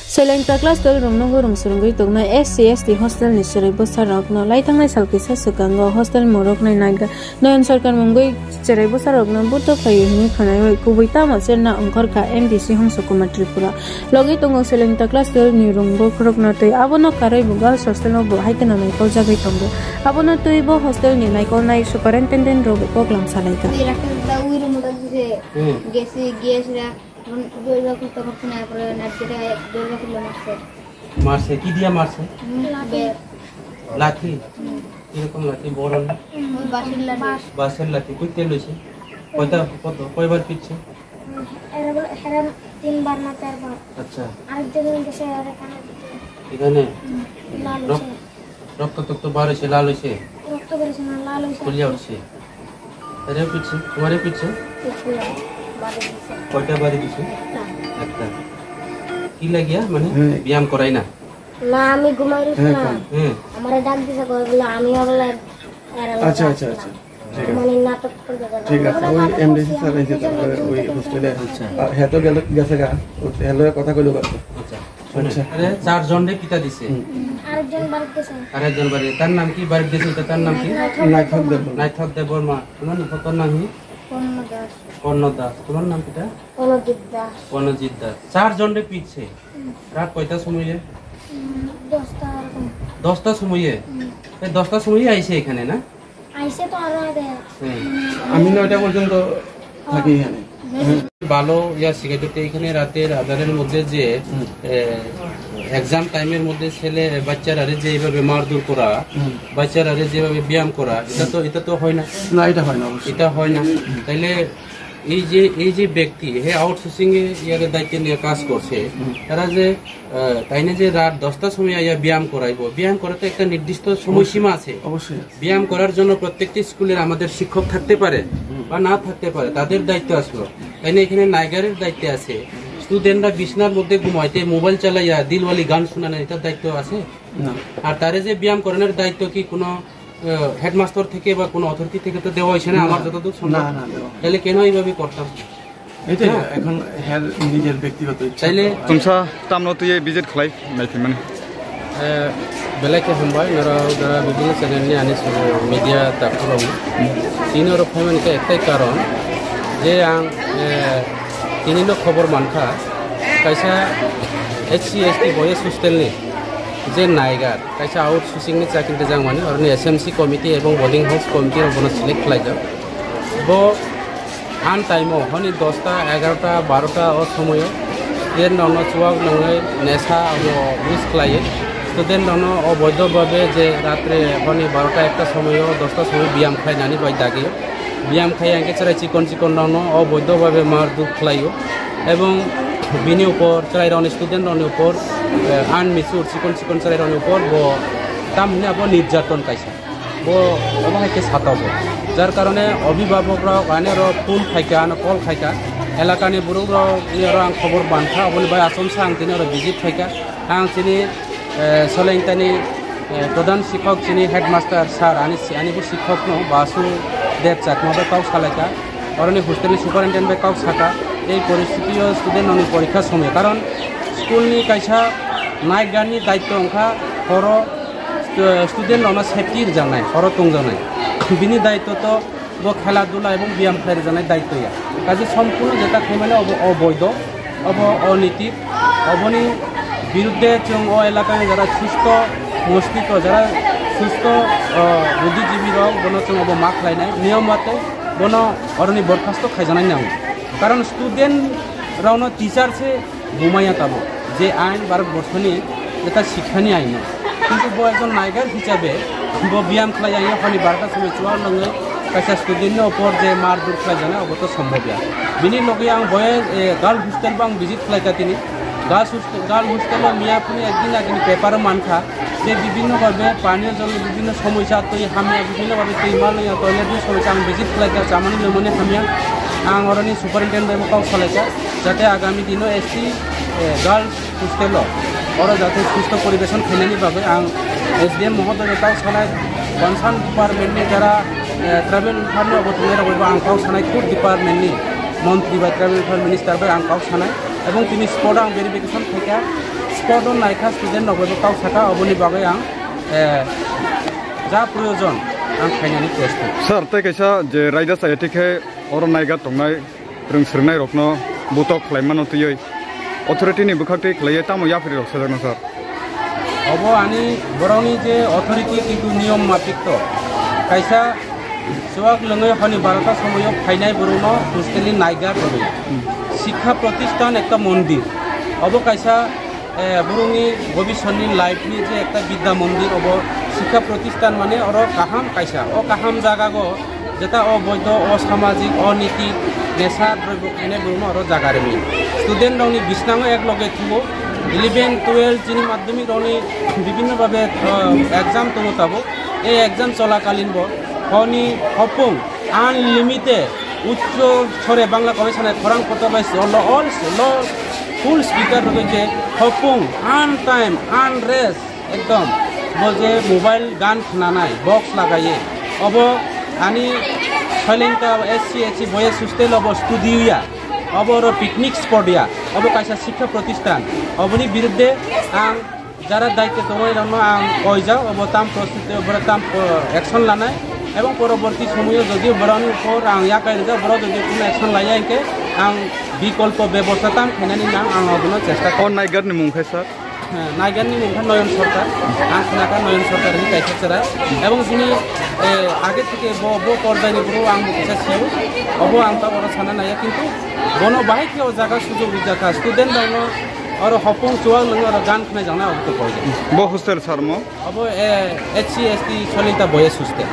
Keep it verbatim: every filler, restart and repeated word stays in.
Seleng takla stol rwngnogo rwngsurungwi tongnai S C S T hostel ni chwrai bwsarokno laitangnai sal kisa swkango hostel mung rwknai naikha Noyon Sarkar mungwi chwrai bwsarokno buto khlaiwi hwnwi khwnaiwi kubui tamo cherna ongkhorkha M D C Hongso Kumar Tripura. Logwi tongo Seleng takla stol ni rwngbokhorokno tei abono karwi bo girls hostel o bo hai kheno naikoljakgwi tongo. Abono twibo hostel ni naikolnai superintendent rok bo koklam salaikha. Hmm. Dorja khulta পারছে না, এরপরে নাইট গেটে দরজা খুলে মারছে। মারছে? কি দিয়া মারছে? হুম, লাঠি। বে- লাঠি? হুম। কিরকম লাঠি? বড় না? হুম, ওই বাঁশের লাঠি। বাঁশ। বাঁশের লাঠি। কই তেল হইছে? কয়টা? কত? কয়বার পিটছে? হুম, এরা বলে, এরা তিনবার না চারবার। আচ্ছা। আরেকজন গেছে, এরা কানে দিতে। এখানে? হুম, লাল রক-, হয়েছে। রক্ত টক্ত বার হইছে, লাল হইছে? রক্ত বেরোছে না, লাল হইছে। ফুলিয়া উঠছে। আরে পিছে, তোমারে পিছে? ফুলিয়া বাড়ি দিছে। কয়টা বাড়ি দিছে? একটা। একটা। কি লাগিয়া? মানে হ্যাঁ। ব্যায়াম করাই না? না, আমি ঘুমাই রইছি হ্যাঁ, না। কোন? হ্যাঁ। আমারে ডাক দিছে, কয় বলে, আমি বলে এরা আচ্ছা, আচ্ছা, আচ্ছা। ঠিক আছে। মানে নাটক করে দেবে। ঠিক আছে, ওই এমডিসি স্যার এসে তারপরে ওই হোস্টেলে আচ্ছা। আর হ্যাঁ তো গেল, গেছে গা, ও হ্যালো কথা কইলো গা। আচ্ছা। আচ্ছা। আরে, চারজনরে পিটা দিছে। হুম। আরেকজন বাড়িত গেছে। আরেকজন বাড়ি, তার নাম কি? বাড়িত গেছে, এটা তার নাম কি? নাইথক দেববর্মা। নাইথক দেববর্মা। তোমার নাম, তোর নাম কি? কর্ণ দাস। কর্ণ দাস। তোমার নাম কিটা? কর্ণজিৎ দাস। কর্ণজিৎ দাস। চারজনরে পিটছে। হুম। রাত কয়টার সময়? হুম, দশটা এরকম। দশটার সময়? হুম। এই দশটার সময় আইছে এখানে, না? আইছে তো আরো আগে। হুম। আমি নয়টা পর্যন্ত থাকি এখানে। ভালো ইয়া শিখাইতে এখানে রাতের আধারের মধ্যে যে, হুম। এ, এক্সাম টাইমের মধ্যে ছেলে বাচ্চারারে যে এইভাবে মারধর করা, হুম। বাচ্চারারে যেভাবে ব্যায়াম করা, এটা তো, এটা তো হয় না। না, এটা হয় না অবশ্যই। এটা হয় না। হুম। তাইলে এই যে, এই যে ব্যক্তি, হে আউটসোর্সিং এ ইয়ারে দায়িত্ব নিয়ে কাজ করছে, হুম। তারা যে আহ, তাই না যে রাত দশটার সময় আইয়া ব্যায়াম করাইবো, ব্যায়াম করাতে একটা নির্দিষ্ট সময়সীমা আছে। অবশ্যই। ব্যায়াম করার জন্য প্রত্যেকটি স্কুলের আমাদের শিক্ষক থাকতে পারে হুম। বা না থাকতে পারে, তাদের দায়িত্ব আসলো। তাই না এখানে নাইগারের দায়িত্বে আছে, স্টুডেন্টরা বিছনার মধ্যে ঘুমাইতে মোবাইল চালাইয়া দিলওয়ালি গান শোনানো, এটার দায়িত্ব আছে? না। আর তারে যে ব্যায়াম করানোর দায়িত্ব কি কোনো, আহ, হেডমাস্টার থেকে বা কোনো অথরিটি থেকে তো দেওয়া হয়েছে না, না। আমার যতদূর সম্ভব। না, না, দেওয়া হয়নি। তাহলে কেন এইভাবে করতাম? এটাই হ্যাঁ। এখন হ্যাঁ নিজের ব্যক্তিগত ইচ্ছা তাইলে তো। Tumsa tamno twiwi visit khlai naiphaimani? Eh, belai khe hambai, norok jara bibhinno channel ni ani media takhurok. Tini oro phaimani khe ektai karon je ang, eh, tini no khobor mankha, kaisa S C S T boys hostel ni je naigar, kaisa outsourcing ni chakri rijak mani, oroni S M C committee ebong boarding house committee rok bono select khlaijak. Bo An time o honi dosta, egarota, barota o somoyo student rokno chuwak nangwi nesa abo use khlaiwi student rokno oboido babe je ratre honi barota ekta somoyo dosta somoyo biyam khlainani bai dagi biyam khai angkhe chwrai chikon chikon rokno oboido babe mar duk khlaio ebong bini upor chwrai rokni student rokni upor, eh, unmature chikon chikon chwrai rokni upor bo tamhini abo nirjaton kaisa. Bo omo hai khe sata bo. Jar karone obhibhabok rok ani oro phone khaikha, ano call khaikha. Elakani borok rok ni oro ang khobor mankha, oboni bai achomsa ang tini oro visit khaikha. Ang chini, eh, Solengtani, eh, pradhan sikhok chini headmaster sir ani si-, ani bo sikhokno Basu Dev Chakma bai kok salaikha. Oroni hostel ni superintendent bai kok sakha. Ei poristiti o student rokni porikha somoi. Karon school ni kaisa night guard ni daityo wngkha horo stu-, student rokno safety rwjaknai, horo tongjaknai. Bini daityo to bo khela dula ebong biyam khlai rwjaknai daityo ya. Kaisa sompurno jeta khaimani obo oboido, obo oniti, oboni birudde chwng o elakani jara susto moskito, jara susto, o, buddhijibi rok bono chwng obo ma khlainai, niyom mate bono oroni borkhasto khaijaknai nango. Karon student rokno teacher se bumaya tabuk, je ain Bharat borso ni jeta sikha ni ain no. Kintu bo ekjon naigar hisabe bo biyam khlai ya, honi barta somoi chuwak nangwi kaisa student ni opor je mar dur khlai jana, obo to sombhob ya. Bini logi ang boy, eh, girl hostel bo ang visit khlai ka tini. Girls hostel, girl hostel o miya phuni ekdin na ekdin paper o mankha. Je bibhinno bhabe paniyo jol, bibhinno somosa twi hamya, bibhinno bhabe twi ma loya, toilet ni somosa ang visit khlai kha, chamani lomani hamya. Ang oroni superintendent bai bo kok salai kha, jate agami dino S T, eh, girls hostel o oro jate susto poribeson khainani bagwi ang S D M mohodoy bai kok salai, concern department ni jara, eh, tribal welfare ni obo tongnai rok bai bo ang kok sanai, food department ni montri bai, tribal welfare minister bai ang kok sanai. Ebong tini spot o ang verification khaikha, spot o naikha student rok bai bo kok saka, oboni bagwi ang, eh, ja proyojon ang khainani prostut. Sir, tei kaisa je raida chaya thik khe oro naiga tongnai rwng swrwngnairokno butok khlaimano twiwi authority ni bwkhaktwi khlaiwi tamo yaphirirok sajakno, sir? Obo ani borokni je authority, kintu niyom mapik to. Kaisa chuwak lwngwi honi barota somoyo phainai borokno hostel ni naiga tongwi. Sikha protistan ekta mondir. Obo kaisa, eh, borokni bobiswtni life ni je ekta bidya mondir, obo sikha protistan mane oro kaham kaisa. O kaham jagago jeta o boido, o samajik, o niti, nesa drobyo khainai borokno oro jaga rwmani. Student rokni bisnango ek loge thugo, eleven, twelve chini madhyamik rokni bibhinno bhabe, uh, exam tongo tabuk. Ei exam cholakalin bo honi hopung unlimited uccho sore Bangla kome sanai khorang kotor bai all, all, all full speaker rwgwi je hopung untime, unrest, ekdom bo je mobile gan khnanai, box lagaiye. Obo ani Soilengta S C S T boys hostel obo studio ya, obo oro picnic spot ya, obo kaisa sikha protistan. Oboni birudde ang jara daityo tongwi rokno ang koijak, obo tam prostitute, obo tam, uh, action lanai, ebong poroborti somoyo jodi borokni upor ang yakai rijak, borok jodi kuno action laiya hinkhe ang bikolpo bebosta tam khainani nang ang obono chesta khainai. O naigar ni mung khe, sir? Heh, naigar ni mung khe Noyon Sarkar. Ang khna kha Noyon Sarkar hinwi kaisa chwrai. Ebong bini, eh, age theke bo, bo pordaini borok ang bo kisa sio. Obo ang ta oro sana naiya, kintu bono bahai khe o jaga sujok rijak kha. Student rokno oro hopung chuwak lwngwi oro gan khna jaknai obo to koijak. Bo hostel sir mo? Obo, eh, S C S T Soilengta boys hostel.